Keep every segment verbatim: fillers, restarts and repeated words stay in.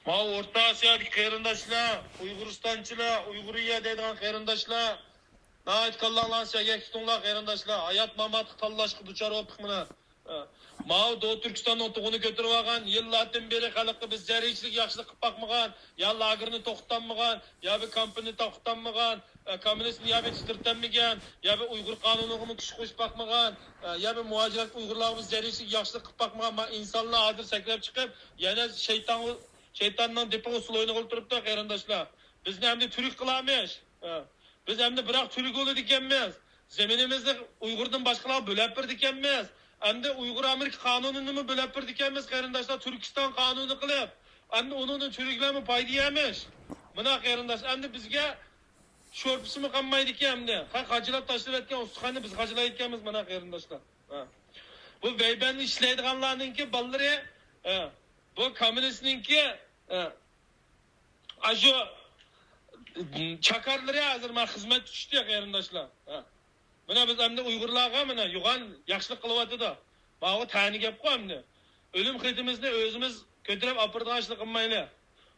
ماۋۇ ئورتا ئاسىيادىكى قېرىنداشلار، ئۇيغۇرىستانچىلار، ئۇيغۇرىيە دەيدىغان قېرىنداشلار، ناھايىتى كاللاڭلارنى سەگەك تۇتۇڭلار، قېرىنداشلار. ھايات-ماماتلىق تاللاشقا دۇچار بولۇپتۇق مانا. ماۋۇ دو تۈركىستاننىڭ تۇغىنى كۆتۈرۈۋالغان، يىللاردىن بېرى خەلققە بىز زەررىچىلىك ياخشىلىق قىلىپ باقمىغان، يا لاگېرنى توختاتمىغان، يا بىر كامپنى توختاتمىغان، ئە، كوممۇنىستنى يا بىر تىترىتەلمىگەن، يا بىر ئۇيغۇر قانۇنىغىمۇ كۈچ قوشۇپ باقمىغان، ئە، يا بىر مۇھاجىرەت ئۇيغۇرلارغا بىز زەررىچىلىك ياخشىلىق قىلىپ باقمىغان. مانا ئىنسانلار ھازىر سەكرەپ چىقىپ، يەنە شەيتانغا، شەيتاننىڭ دېپىغا ئۇسسۇل ئوينىغىلى تۇرۇپتۇ، قېرىنداشلار. بىزنى ئەمدى تۈرك قىلارمىش. ئە، بىز ئەمدى بىراق تۈرك بولىدىكەنمىز. زېمىنىمىزنى ئۇيغۇردىن باشقىلارغا بۆلەپ بېرىدىكەنمىز. ئەمدى ئۇيغۇر ئامېرىكا قانۇنىنىمۇ بۆلەپ بېرىدىكەنمىز، قېرىنداشلار، تۈركىستان قانۇنى قىلىپ. ئەمدى ئۇنىڭدىن تۈركلەرمۇ پايدا يەمىش. مانا، قېرىنداش، ئەمدى بىزگە شورپىسىمۇ قالمايدىكەن ئەمدى. خەق خاجىلاپ تاشلىۋەتكەن ئۇستىخاننى بىز خاجىلايدىكەنمىز، مانا، قېرىنداشلار. ھە. بۇ ۋەيبەننى ئىشلەيدىغانلارنىڭكى بالىلىرى، ھە، بۇ كوممۇنىستنىڭكى، ھە، ئاشۇ چاكارلىرى ھازىر مانا خىزمەتكە چۈشتى، قېرىنداشلار. ھە. مانا بىز ئەمدى ئۇيغۇرلارغا مانا يوغان ياخشىلىق قىلىۋاتىدۇ. ماۋۇ تەنە گەپقۇ ئەمدى. ئۆلۈم خېتىمىزنى ئۆزىمىز كۆتۈرۈپ ئاپىرىدىغان ئىشنى قىلمايلى.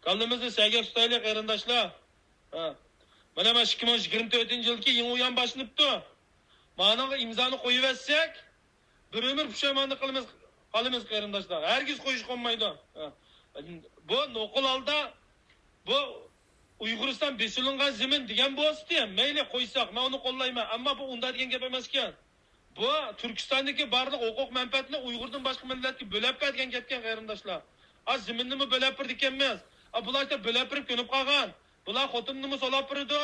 كاللىمىزنى سەگەك تۇتايلى، قېرىنداشلار. ھە. مانا، مانا ئىككى مىڭ يىگىرمە تۆتىنچى يىلدىكى يېڭى ئۇيان باشلىنىپتۇ. مانىڭغا ئىمزانى قويۇۋەتسەك، بىر ئۆمۈر پۇشايمانلىق قىلىمىز، قالىمىز، قېرىنداشلار. ھەرگىز قويۇشقا بولمايدۇ. ھە. بۇ نوقۇل ھالدا بۇ ئۇيغۇرىستان بېسىلىنغان زېمىن دېگەن بولسىتى، مەيلى قويساق، مەن ئۇنى قوللايمەن. ئەمما بۇ ئۇنداق دېگەن گەپ ئەمەسكەن. بۇ تۈركىستاندىكى بارلىق ھوقۇق مەنپەئەتنى ئۇيغۇردىن باشقا مىللەتكە بۆلەپ بەر دېگەن گەپكەن، قېرىنداشلار. ئا، زېمىننىمۇ بۆلەپ بېرىدىكەنمىز. ئا، بۇلار ئىشتە بۆلەپ بېرىپ كۆنۈپ قالغان. بۇلار خوتۇنىنىمۇ سولاپ بېرىدۇ،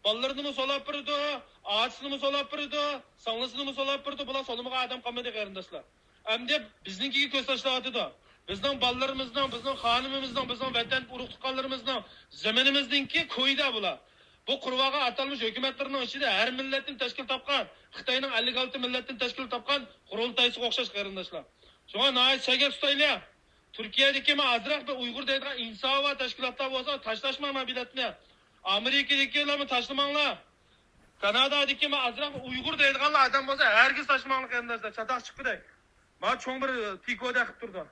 بالىلىرىنىمۇ سولاپ بېرىدۇ، ئاچىسىنىمۇ سولاپ بېرىدۇ، سىڭلىسىنىمۇ سولاپ بېرىدۇ. بۇلار سولىمىغان ئادەم قالمىدى، قېرىنداشلار. ئەمدى بىزنىڭكىگە كۆز تاشلاۋاتىدۇ. بىزنىڭ بالىلىرىمىزنىڭ، بىزنىڭ خانىمىمىزنىڭ، بىزنىڭ ۋەتەن ئۇرۇق تۇغقانلىرىمىزنىڭ زېمىنىمىزنىڭكى كويىدا بۇلار. بۇ قۇرۇۋالغان ئاتالمىش ھۆكۈمەتلىرىنىڭ ئىچىدە ھەر مىللەتتىن تەشكىل تاپقان، خىتاينىڭ ئەللىك ئالتە مىللەتتىن تەشكىل تاپقان قۇرۇلتايسىغا ئوخشاش، قېرىنداشلار. شۇڭا ناھايىتى سەگەك تۇتايلى. تۈركىيەدىكى مانا ئازراق بىر ئۇيغۇر دەيدىغان ئىنسابى بار تەشكىلاتلار بولسا تاشلاشماڭلار بېلەتنى. ئامېرىكىدىكىلارمۇ تاشلىماڭلار. كانادادىكى مانا ئازراق ئۇيغۇر دەيدىغانلار ئادەم بولسا ھەرگىز تاشلىماڭلار، قېرىنداشلار، چاتاق چىققۇدەك. مانا چوڭ بىر تىكودەك قىلىپ تۇرىدۇ.